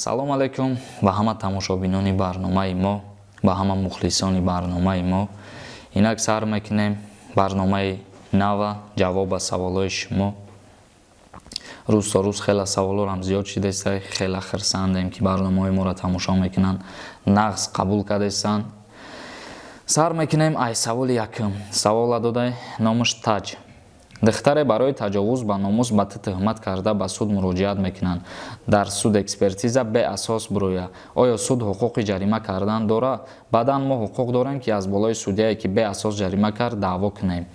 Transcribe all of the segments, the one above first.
Салом алейкум ба ҳама тамошобинони барномаи мо, ба ҳама мухлисони барномаи мо. Инак сар мекунем барномаи нава, ҷавоб ба саволҳои шумо. Рӯз то рӯз хеле саволҳоам зиёд шудааст, хеле хурсандем, ки барномаҳои моро тамошо мекунанд, нағз қабул кардастанд. Сар мекунем ай саволи якум. Савола додай, номаш Таҷ. Духтаре барои таҷовуз ба номус ба ту тӯҳмат карда, ба суд муроҷиат мекунанд. Дар суд экспертиза беасос бирояд, оё суд ҳуқуқи ҷарима кардан дорад? Баъдан мо ҳуқуқ дорем, ки аз болои судяе, ки беасос ҷарима кард, даъво кунем?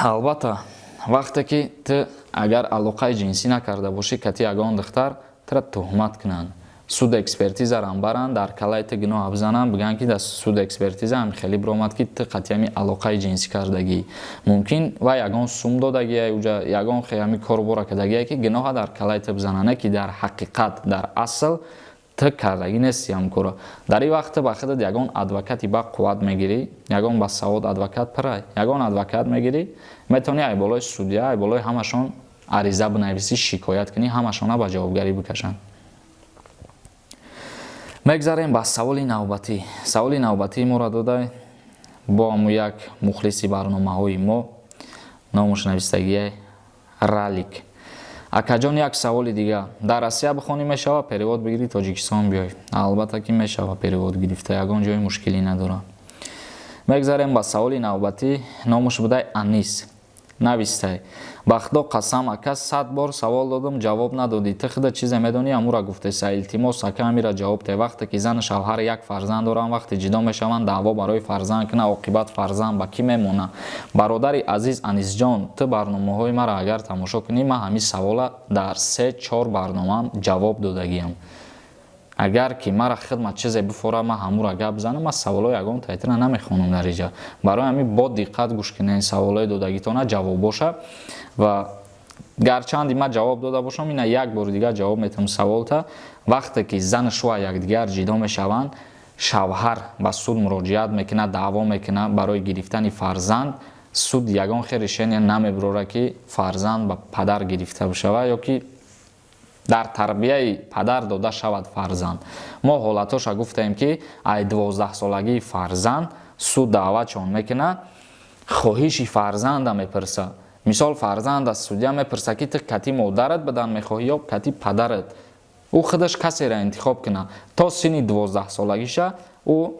Албатта, вақте ки ту агар алоқаи ҷинсӣ накарда бошӣ кати ягон духтар, тура тӯҳмат кунанд, суд экспертизарам баранд, дар калаи ту гуноҳ бизананд, бигӯянд, ки дар суд экспертиза ҳам хеле биромад, ки ту қатъи ҳами алоқаи ҷинсӣ кардагӣ. Мумкин ва ягон сум додагия, уҷа ягон ҳами корубора кардагие, ки гуноҳа дар калаи ту бизананд, не ки дар ҳақиқат, дар асл ту кардагӣ нести ҳам кора. Дар ин вақт ту ба худат ягон адвокати ба қувват мегирӣ, ягон ба савод адвокат пирай, ягон адвокат мегирӣ, метавонӣ ай болои судья, ай болои ҳамашон ариза бинависӣ, шикоят кунӣ, ҳамашона ба ҷавобгарӣ бикашанд. Мегзарем ба саволи навбатӣ. Саволи навбатии моро додай бо ҳаму як мухлиси барномаҳои мо, номуш навистагие Ралик. Акаҷон, як саволи дига: дар Россия бихонӣ, мешава перевод бигирӣ, Тоҷикистон биёй? Албатта, ки мешава перевод гирифта, ягон ҷои мушкилӣ надорад. Мегзарем ба саволи навбатӣ, номуш будай Анис. Навистай: ба Худо қасам, ака, 100 бор савол додам, ҷавоб надодӣ. Ту худа чизе медонӣ, амура гуфтеса. Илтимос, ака, амира ҷавоб те. Вақте ки зану шавҳар як фарзанд доранд, вақте ҷудо мешаванд, даъво барои фарзанд кунад, оқибат фарзанд ба кӣ мемонад? Бародари азиз Анисҷон, ту барномаҳои маро агар тамошо кунӣ, ман ҳамин савола дар се чор барномаам ҷавоб додагиям. Агар ки мара хидмат чизе бифора, ман ҳамура гап занам. Ман саволҳои ягон тайтира намехонам дар иҷа. Барои ҳамин бо диққат гӯш кунед саволҳои додагитона, ҷавоб боша. Ва гарчанде ман ҷавоб дода бошам, ина як бори дигар ҷавоб метавам саволта. Вақте ки зану шӯҳар якдигар ҷидо мешаванд, шавҳар ба суд муроҷиат мекунад, даъво мекунад барои гирифтани фарзанд, суд ягон хел решение намебурора, ки фарзанд ба падар гирифта бишавад ё ки дар тарбияи падар дода шавад фарзанд. Мо ҳолатҳоша гуфтаем, ки ай 12-солагии фарзанд суд даъватшон мекунад, хоҳиши фарзанда мепурсад. Мисол, фарзанд аз судья мепурсад, ки ту кати модарат бидан мехоҳӣ ё кати падарат. Ӯ худаш касеро интихоб кунад. То синни 12-солагиша ӯ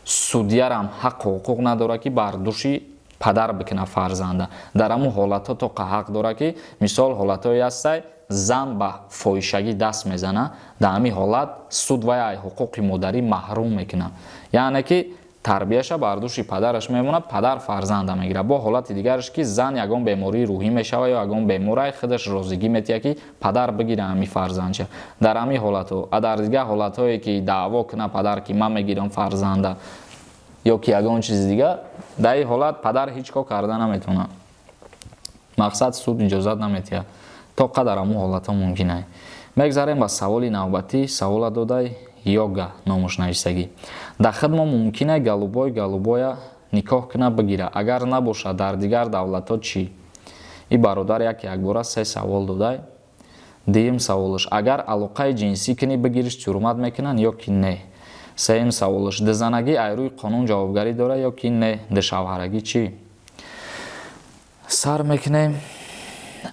судьярам ҳаққу ҳуқуқ надорад, ки бар души падар бикунад фарзанда. Дар ҳамун ҳолатҳо тоқа ҳақ дорад, ки мисол, ҳолатҳое ҳастай, зан ба фоҳишагӣ даст мезанад, дар ҳамин ҳолат суд вай ай ҳуқуқи модарӣ маҳрум мекунад, яъне ки тарбияша бар души падараш мемонад, падар фарзанда мегирад. Бо ҳолати дигараш, ки зан ягон бемории рӯҳӣ мешавад ё ягон беморай, худаш розигӣ метиҳад, ки падар бигира ҳамин фарзандча. Дар ҳамин ҳолатҳо. А дар дигар ҳолатҳое, ки даъво кунад падар, ки ман мегирам фарзанда ё ки ягон чизи дигар, дар ин ҳолат падар ҳеҷ кор карда наметавонад, мақсад, суд иҷозат наметиҳад. То қадар ҳамун ҳолатҳо мумкин ай. Мегзарем ба саволи навбатӣ. Савола додай Йога, номуш нависагӣ. Дар худ мо мумкин ай голубой голубоя никоҳ куна, бигира? Агар набошад, дар дигар давлатҳо чӣ? И бародар як якбора се савол додай. Дуюм саволаш: агар алоқаи ҷинсӣ кунӣ, бигириш, тюрмат мекунанд ё ки не? Сеюм саволаш: дузанагӣ ай рӯи қонун ҷавобгарӣ дорад ё ки не? Душавҳарагӣ чӣ? Сар мекунем,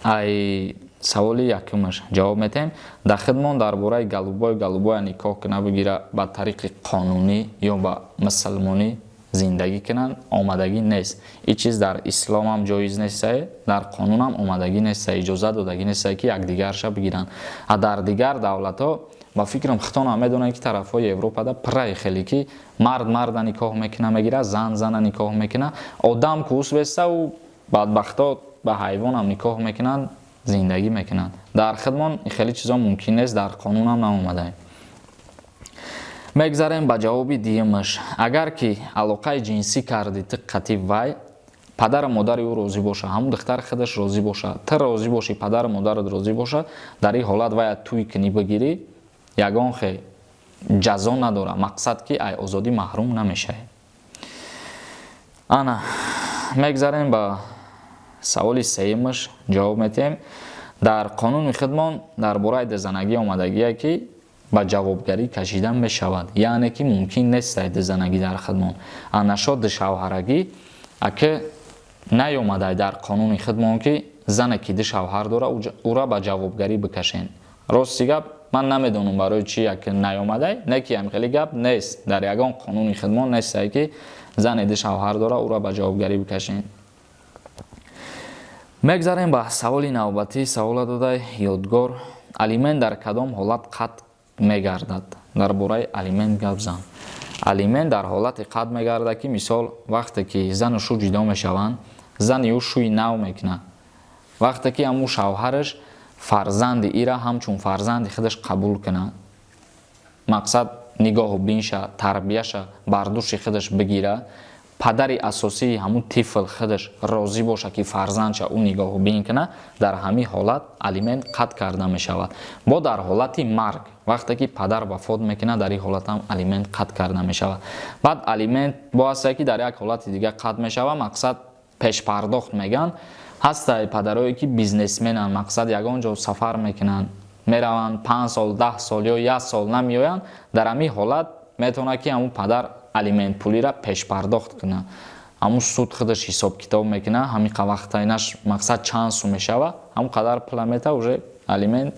ай саволи якумаш ҷавоб метаҳем. Дар хидмон дар бораи голубой голубоя никоҳ куна, бигира, ба тариқи қонунӣ ё ба мусалмонӣ зиндагӣ кунанд, омадагӣ нест. Ин чиз дар исломам ҷоиз нестае, дар қонунам омадагӣ нестае, иҷозат додагӣ нестае, ки якдигарша бигиранд. А дар дигар давлатҳо, ба фикрам, хитонам медонанд, ки тарафҳои Европада пирраи хеле, ки мард марда никоҳ мекуна, мегирад, зан зана никоҳ мекуна. Одам кус беста, ӯ бадбахто ба ҳайвонам никоҳ мекунанд, зиндагӣ мекунанд. Дар хидмон хеле чизо мумкин нест, дар қонунам наомадаем. Мегзарем ба ҷавоби дуюмаш. Агар ки алоқаи ҷинсӣ кардӣ ту қати вай, падару модари ӯ розӣ боша, ҳамун духтар худаш розӣ боша, ту розӣ бошӣ, падару модарат розӣ боша, дар ин ҳолат вая тӯй кунӣ, бигирӣ, ягон хе ҷазо надорад, мақсад, ки ай озодӣ маҳрум намешавӣ. Ана мегзарем ба саволи сеюмаш, ҷавоб метиҳем. Дар қонуни худмон дар бораи дузанагӣ омадагие, ки ба ҷавобгарӣ кашида мешавад, яъне ки мумкин нест дузанагӣ дар худмон. А нашод душавҳарагӣ ака наёмадай дар қонуни худмон, ки зане, ки ду шавҳар дора, ӯра ба ҷавобгарӣ бикашен. Рости гап, ман намедонам, барои чи як наёмадай, не ки ҳам хеле гап нест, дар ягон қонуни худмон нестай, ки зане ду шавҳар дора, ӯра ба ҷавобгарӣ бикашен. Мегзарем ба саволи навбатӣ. Савола додай Ёдгор: алимент дар кадом ҳолат қатъ мегардад? Дар бораи алимент гап зан. Алимент дар ҳолате қатъ мегардад, ки мисол, вақте ки зану шу ҷудо мешаванд, зани ӯ шӯи нав мекунад, вақте ки ҳамун шавҳараш фарзанди ира ҳамчун фарзанди худаш қабул кунад, мақсад, нигоҳу бинша, тарбияша бар дӯши худаш бигира, падари асосии ҳамун тифл худаш розӣ боша, ки фарзандша ӯ нигоҳубин кунад, дар ҳамин ҳолат алимент қатъ карда мешавад. Бо дар ҳолати марг, вақте ки падар вафот мекунад, дар ин ҳолат ҳам алимент қатъ карда мешавад. Баъд алимент бо ҳастае, ки дар як ҳолати дига қатъ мешавад, мақсад, пешпардохт мегӯянд. Ҳастае падарое, ки бизнесменанд, мақсад, ягон ҷо сафар мекунанд, мераванд, 5 сол, 10 сол ё як сол намеоянд. Дар ҳамин ҳолат метавонад, ки ҳамун падар алиментпулиро пешпардохт кунад. Ҳамун суд худаш ҳисоб-китоб мекунад, ҳамин вақтайнаш, мақсад, чанд сум мешава, ҳамун қадар пула мета, уже алимент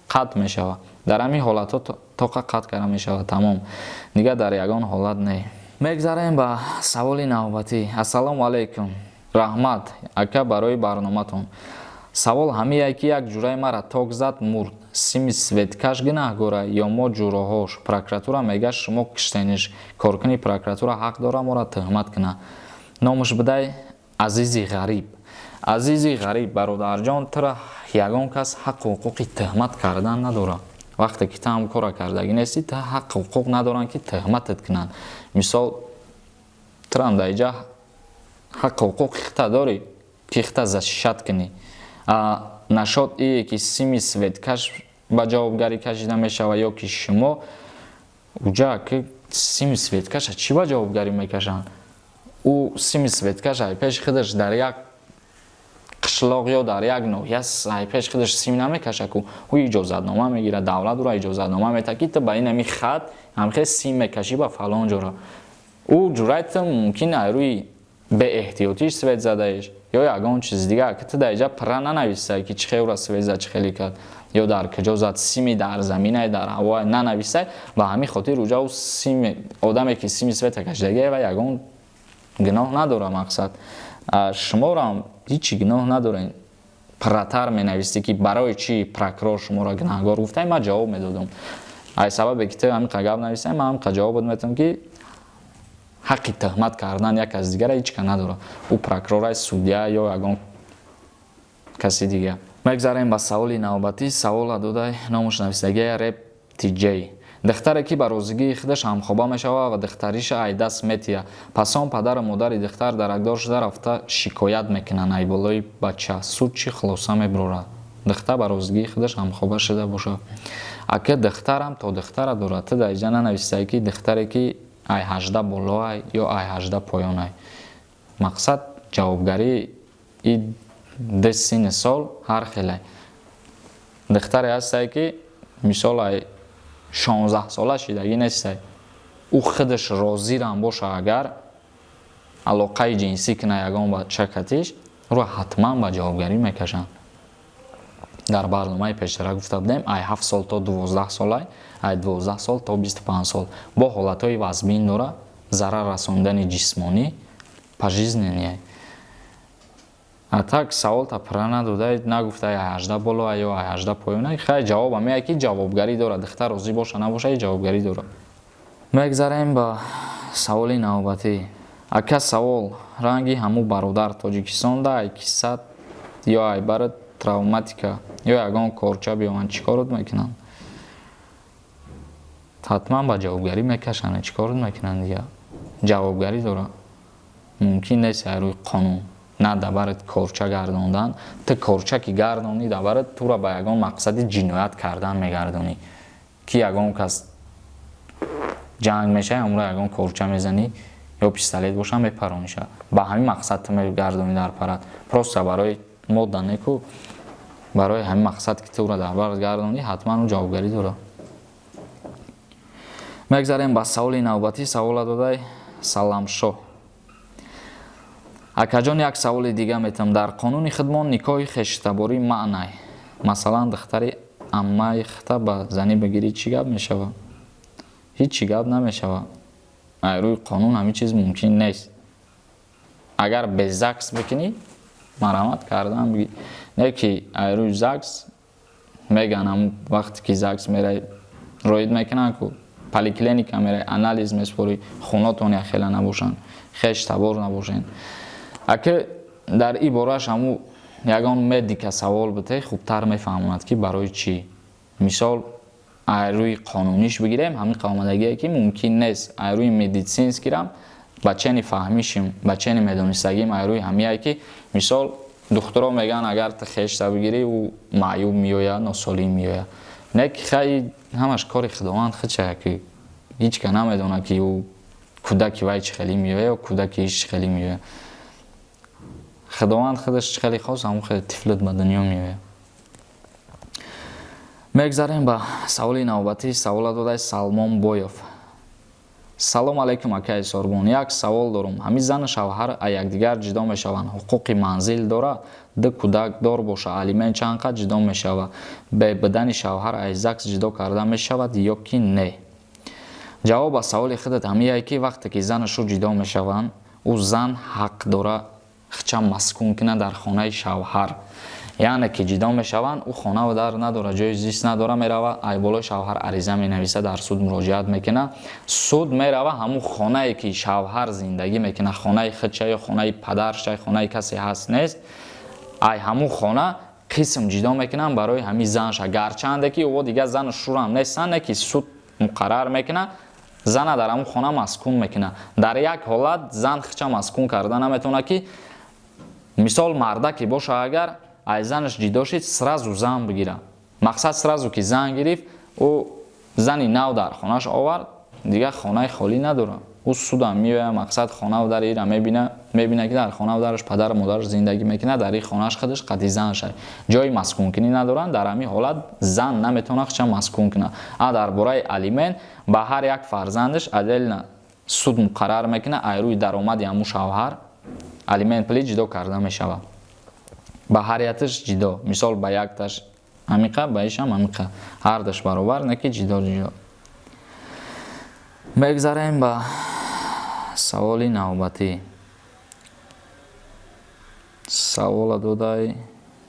қатъ мешавад. Дар ҳамин ҳолатҳо тоқа қатъ карда мешавад, тамом, дигар дар ягон ҳолат не. Мегзарем ба саволи навбатӣ. Ассалому алайкум, раҳмат, ака, барои барноматон. Савол ҳамие, ки як ҷураи мара ток зад, мурд. Сими светкаш гунаҳгора ё мо ҷуроҳош? Прокуратура мега, шумо киштениш. Коркуни прокуратура ҳақ дора моро тӯҳмат кунад? Номаш бидай Азизи Ғариб. Азизи Ғариб, бародарҷон, тура ягон кас ҳаққу ҳуқуқи тӯҳмат кардан надорад. Вақте ки ту ҳам кора кардагӣ нестӣ, ту ҳаққу ҳуқуқ надоранд, ки тӯҳматат кунанд. Мисол, турам дар иҷа ҳаққу ҳуқуқи хита дорӣ, ки хита защищать кунӣ. Нашод ие, ки сими светкаш ба ҷавобгарӣ кашида мешавад ё ки шумо уҷа, ки сими светкаша чӣ ба ҷавобгарӣ мекашанд? Ӯ сими светкаша пеши худаш дар як қишлоқ ё дар як ноҳия пеши худаш сим намекаша ку. Ӯ иҷозатнома мегирад, давлат ӯро иҷозатнома метаҳад, ки ту ба ин ҳами хат ҳамхел сим мекашӣ ба фалон ҷора. Ӯ ҷурай ту мумкин ай рӯи беэҳтиётиш свет задаеш ё ягон чизи дигар, ки ту дар иҷа пурра нанависай, ки чӣ хел ӯра свет зад, чӣ хеле кард ё дар куҷо зад, сими дар заминай, дар ҳаво нанависай. Ба ҳамин хотир уҷа ӯ сими одаме, ки сими света кашидагия, ва ягон гуноҳ надорад. Мақсад, шуморо ҳичи гуноҳ надорем. Пурратар менавистӣ, ки барои чӣ прокурор шуморо гунаҳгор гуфтай, ман ҷавоб медодам. Ай сабабе ки ту ҳамин гап нависай, ман ҳамин ҷавобот метавам, ки ҳаққи тӯҳмат кардан як аз дигара ҳеҷ ка надорад, ӯ прокурора, судья ё ягон каси дига. Мегзарем ба саволи навбатӣ. Савола додай, номуш нависагия Реп Тиҷей: духтаре, ки ба розигии худаш ҳамхоба мешавад ва духтариша ай даст метиҳад, пас он падару модари духтар даракдор шуда рафта шикоят мекунанд ай болои бача, суд чӣ хулоса мебурорад? Духтар ба розигии худаш ҳамхоба шуда бошад, ака, духтарам то духтара дорад. Ту дар иҷа нанавистай, ки духтаре, ки ай 18 болоай ё ай 18 поёнай. Мақсад, ҷавобгарии и ду синни сол ҳар хелай. Духтаре ҳастае, ки мисол, ай 16 сола шидагӣ нестай, ӯ худаш розирам боша, агар алоқаи ҷинсӣ куна ягон бача катиш, ӯро ҳатман ба ҷавобгарӣ мекашанд. Дар барномаи пештара гуфта будем, ай 7 сол то 12 солай, ай 12 сол то 25 сол. Бо ҳолатҳои вазбин дора, зарар расондани ҷисмонӣ пожизненный. А так саволта пурра надода, нагуфта ай 18 боло ё ай 18 поёна. Хай, ҷавоб ҳамея, ки ҷавобгарӣ дорад. Духтар розӣ боша, набоша, ҷавобгарӣ дорад. Мегзарем ба саволи навбатӣ. Ака, савол ранги ҳамун бародар: Тоҷикистонда ай кисат ё ай барат травматика ё ягон корча биёванд, чӣ корот мекунанд? Ҳатман ба ҷавобгарӣ мекашанд. Чӣ корот мекунанд дига? Ҷавобгарӣ дорад. Мумкин нест ай рӯи қонун на дабарат корча гардондан. Ту корча ки гардонӣ дабарат, тура ба ягон мақсади ҷиноят кардан мегардонӣ, ки ягон кас ҷанг мешавӣ, ҳамура ягон корча мезанӣ ё пистолет боша, мепарониша. Ба ҳамин мақсад ту мегардонӣ дар парад, просто барои модда неку. Барои ҳамин мақсад, ки ту ӯро дар бар гардонӣ, ҳатман ӯ ҷавобгарӣ дорад. Мегзарем ба саволи навбатӣ. Савола додай Саламшоҳ. Акаҷон, як саволи дига метам. Дар қонуни худмон никоҳи хештаборӣ маънай, масалан, духтари аммаи хита ба занӣ бигирӣ, чӣ гап мешавад? Ҳеҷ чӣ гап намешавад. Рӯи қонун ҳамин чиз мумкин нест. Агар без ЗАГС бикунӣ, марамат кардан бигӣ, не ки рӯи ЗАГС меган. Ҳам вақте ки ЗАГС мерай, роид мекунанд ку, поликлиника мерай, анализ меспорӣ, хунотон яхела набошанд, хеш табор набошед. Аки дар ин бораш ҳаму ягон медика савол бите, хубтар мефаҳмонад, ки барои чӣ. Мисол, рӯи қонуниш бигирем, ҳамин қавомадагие ки мумкин нест. Рӯи медицинский рам ба чени фаҳмишим, ба чени медонистагим, рӯи ҳамияе ки, мисол, духтуро мегӯянд, агар ту хешта бигирӣ, ӯ маъюб меояд, носолим меояд. Не ки хай, ҳамаш кори Худованд худчая, ки ҳеҷ ка намедонад, ки ӯ кӯдаки вай чӣ хеле меояд ё кӯдаки иш чӣ хеле меояд. Худованд худаш чӣ хеле хост, ҳамон хеле тифлат ба дунё меояд. Мегзарем ба саволи навбатӣ. Савола додай Салмон Боёв. Салом алайкум, акаи Сорбон, як савол дорум. Ҳамин зану шавҳар а якдигар ҷудо мешаванд, ҳуқуқи манзил дора? Ду кӯдак дор боша, алимент чанд қад ҷудо мешавад? Бе бидани шавҳар аз ЗАГС ҷудо карда мешавад ё ки не? Ҷавоб ба саволи худат ҳамияе, ки вақте ки зану шу ҷудо мешаванд, ӯ зан ҳақ дора хча маскун кунад дар хонаи шавҳар. Яъне ки ҷудо мешаванд, ӯ хонаву дар надора, ҷои зист надора, мерава, ай болои шавҳар ариза менависа, дар суд муроҷиат мекунад. Суд мерава, ҳамун хонае ки шавҳар зиндагӣ мекунад, хонаи худша ё хонаи падарша, хонаи касе ҳаст нест, ай ҳамун хона қисм ҷудо мекунанд барои ҳамин занша. Гарчанде ки ӯ дигар зану шурам нестанд, не ки суд муқаррар мекунад, зана дар ҳамун хона маскун мекунад. Дар як ҳолат зан хича маскун карда наметавонад, ки мисол, мардаке боша, агар ай занаш ҷидо шид, сразу зан бигира. Мақсад, сразу ки зан гирифт, ӯ зани нав дар хонаш овард, дигар хонаи холӣ надорад. Ӯ судам меояд, мақсад, хонаву дар ира мебина, мебина ки дар хонаву дараш падару модараш зиндагӣ мекунад, дар ин хонаш худаш қади занша ҷои маскункунӣ надоранд. Дар ҳамин ҳолат зан наметавонад хича маскун кунад. А дар бораи алимент, ба ҳар як фарзандаш отдельно суд муқаррар мекунад, ай рӯи даромади ҳамун шавҳар алимент пули ҷудо карда мешавад, ба ҳар якташ ҷидо. Мисол, ба якташ ҳамиқа, ба ишам ҳамиқа, ҳардаш баробар, не ки ҷидо ҷидо. Мегзарем ба саволи навбатӣ. Савола додай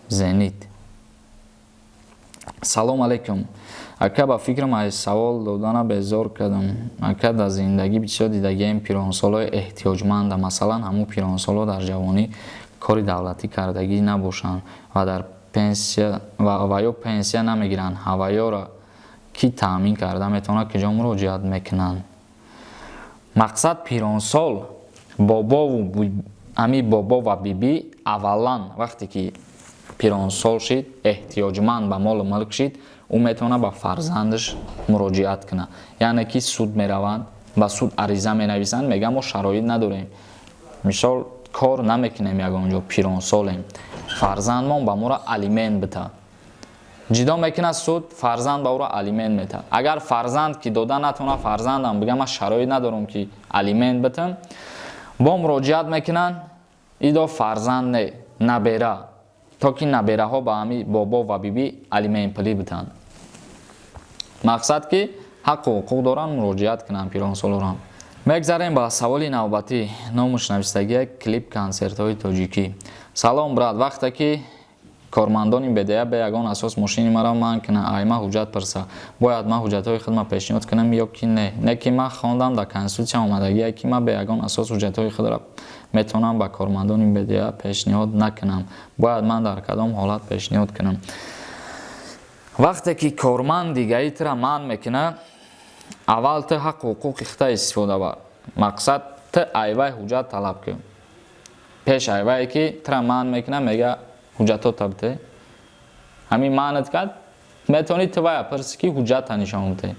Зенит. Салом алейкум, ака. Ба фикрам, аз савол додана безор кардам. Ака, дар зиндагӣ бисёр дидагием пиронсолои эҳтиёҷманда. Масалан, ҳамун пиронсоло дар ҷавонӣ кори давлатӣ кардагӣ набошанд ва дар пенсия ва ё пенсия намегиранд. Ҳаваёро кӣ таъмин карда метавонад? Куҷо муроҷиат мекунанд? Мақсад, пиронсол, бобову ҳамин бобо ва бибӣ, аввалан, вақте ки пиронсол шид, эҳтиёҷманд ба молу мулк шид, ӯ метавонад ба фарзандаш муроҷиат кунад. Яъне ки суд мераванд, ба суд ариза менависанд, мегӯянд: мо шароит надорем, мисол, кор намекунем ягон ҷо, пиронсолем, фарзандмон ба моро алимент бита. Ҷидо мекунад суд, фарзанд ба ӯро алимент метаҳад. Агар фарзанд ки дода натавонад, фарзандам бигӯяд: ман шароит надорам ки алимент битам, бо муроҷиат мекунанд, идо фарзанд не, набера, то ки набераҳо ба ҳами бобо ва бибӣ алимент пулӣ битанд. Мақсад, ки ҳаққу ҳуқуқ доранд муроҷиат кунанд пиронсолорам. Мегзарем ба саволи навбатӣ. Номуш навистагия клип консертҳои тоҷикӣ. Салом, брат. Вақте ки кормандони БДА бе ягон асос мошини маро манъ кунанд, ай ман ҳуҷҷат пурса, бояд ман ҳуҷҷатҳои худро пешниҳод кунам ё ки не? Не ки ман хондам, дар Конститутсия омадагие, ки ман бе ягон асос ҳуҷҷатҳои худро метавонам ба кормандони БДА пешниҳод накунам. Бояд ман дар кадом ҳолат пешниҳод кунам? Вақте ки корманд дигаи тура манъ мекунад, аввал ту ҳаққу ҳуқуқи худта истифода бар. Мақсад, ту айвай ҳуҷҷат талаб кун. Пеш айвае ки тура манъ мекунад, мега: ҳуҷҷатота бите. Ҳамин манъат кард, метавонӣ ту вая пурсӣ, ки ҳуҷҷата нишон бите.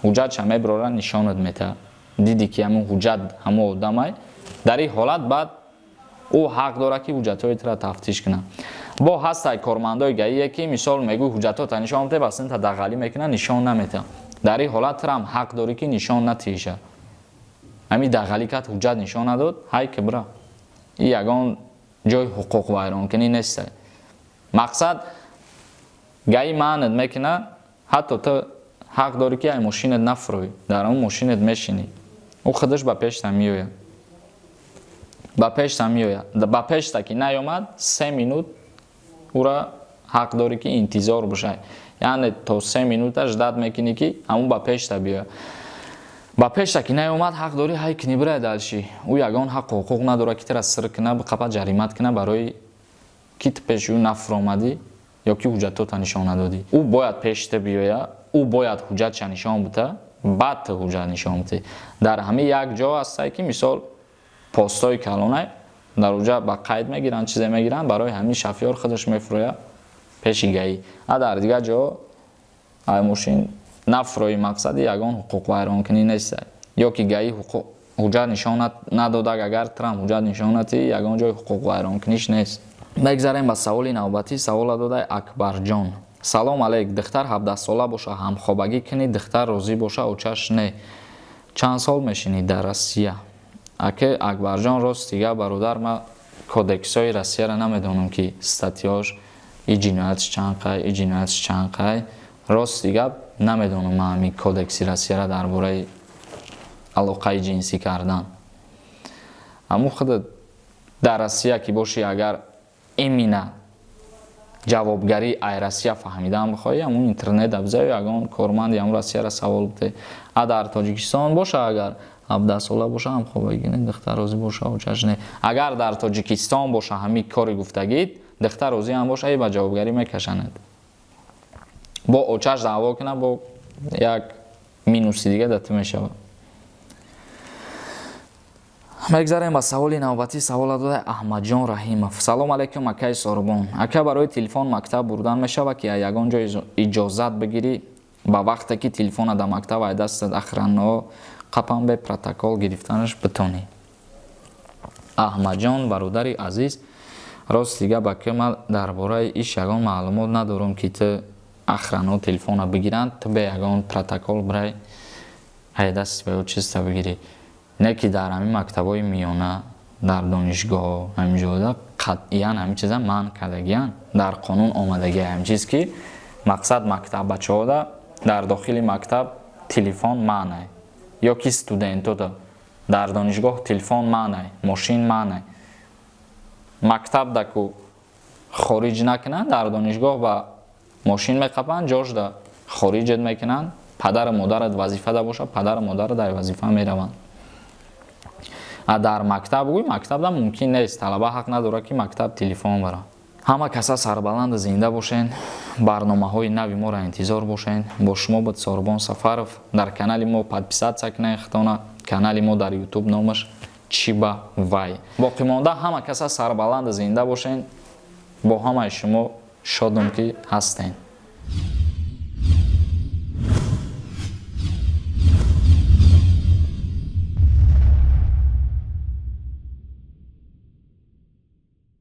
Ҳуҷҷатша мебирора, нишонат метаҳад. Диди, ки ҳамин ҳуҷҷат ҳамон одамай, дар ин ҳолат баъд ӯ ҳақ дорад, ки ҳуҷҷатҳои тура тафтиш кунад. Бо ҳастай кормандои ГАИ, ки мисол мегӯй, ҳуҷҷатота нишон бите, ба синта дағалӣ мекунад, нишон наметиҳад. Дар ин ҳолат трам ҳақ дорӣ, ки нишон натиҳиша. Ҳамин дағалӣ кард, ҳуҷҷат нишон надод, ҳай ки бира. И ягон ҷои ҳуқуқвайронкунӣ неста. Мақсад, ГАИ манъат мекунад, ҳатто ту ҳақ дорӣ, ки ай мошинат нафурӯӣ, дар он мошинат мешинӣ. Ӯ худаш ба пешта меояд, ба пешта меояд. Ба пешта ки наёмад, 3 минут ӯра ҳақ дорӣ, ки интизор бошай, яъне то 3 минута ждать мекунӣ, ки ҳамун ба пешта биёяд. Ба пешта ки наёмад, ҳақ дорӣ ҳай кунӣ, бирай дальше. Ӯ ягон ҳаққу ҳуқуқ надорад, ки тура сир куна, биқапа, ҷаримат куна, барои ки ту пеши ӯ нафуромадӣ ё ки ҳуҷҷатота нишон надодӣ. Ӯ бояд пеши ту биёяд, ӯ бояд ҳуҷҷатша нишон бита, баъд ту ҳуҷҷат нишон битӣ. Дар ҳамин як ҷо ҳастае, ки мисол постҳои калонай, дар уҷа ба қайд мегиранд, чизе мегиранд. Барои ҳамин шофёр худаш мефурӯяд пеши ГАИ. А дар дигар ҷо ай мошин нафурӯи, мақсади ягон ҳуқуқвайронкунӣ нест. Ё ки ГАИ ҳуҷҷат нишон надодаг, агар трам ҳуҷҷат нишон натиҳӣ, ягон ҷои ҳуқуқвайронкуниш нест. Мегзарем ба саволи навбатӣ. Савола додай Акбарҷон. Салом алейк, духтар 17сола боша, ҳамхобагӣ кунӣ, духтар розӣ боша, очаш не, чанд сол мешинӣ дар Россия? Аке Акбарҷон, рости гап, бародар, ман кодексҳои Россияро намедонам, ки статья ш и ҷиноятш чанд қай, и ҷиноятш чанд қай. Рости гап, намедонам ман ҳамин кодекси Россияро дар бораи алоқаи ҷинсӣ кардан. Ҳамун худат дар Россия ки бошӣ, агар именно ҷавобгарии ай Россия фаҳмидан бихоҳӣ, ҳамун интернет абзаю, ягон корманди ҳамун Россияро савол бите. А дар Тоҷикистон боша, агар 17сола боша, ҳамхобагӣ не, духтар розӣ боша, очаш не. Агар дар Тоҷикистон боша, ҳамин кори гуфтагид, духтар розӣ ҳам боша, и ба ҷавобгарӣ мекашанад. Бо очаш даъво кунад, бо як минуси дига да ту мешавад. Мегзарем ба саволи навбатӣ. Савола дода Аҳмадҷон Раҳимов. Салом алейкум, акаи Сорбон. Ака, барои телефон мактаб бурдан мешавад, ки ягон ҷо иҷозат бигирӣ? Ба вақте ки телефона дар мактаб ай дастат охрана қапан, бе протокол гирифтанаш битонӣ? Аҳмадҷон, бародари азиз, рости гап, ака, ман дар бораи иш ягон маълумот надорам, ки ту охрана телефона бигиранд, ту бе ягон протокол бирай, ай дасти ба ё чизта бигирӣ. Не ки дар ҳамин мактабҳои миёна, дар донишгоҳ, ҳамин ҷода қатъиян ҳамин чиза манъ кардагиян. Дар қонун омадагия ҳамин чиз, ки мақсад мактаббачаҳода дар дохили мактаб телефон манъ, ё ки студентода дар донишгоҳ телефон манъ, мошин манъ. Мактабда ку хориҷ накунанд, дар донишгоҳ ба мошин меқапанд, ҷошда хориҷет мекунанд. Падару модарат вазифада боша, падару модарат дар вазифа мераванд. А дар мактаб гӯй, мактабда мумкин нест, талаба ҳақ надорад, ки мактаб телефон бара. Ҳама каса сарбаланду зинда бошен, барномаҳои нави моро интизор бошен. Бо шумо буд Сорбон Сафаров. Дар канали мо подписаться кунед хитона. Канали мо дар Ютуб номаш Чиба Вай. Боқимонда, ҳама каса сарбаланду зинда бошен. Бо ҳамаи шумо шодам, ки ҳастен.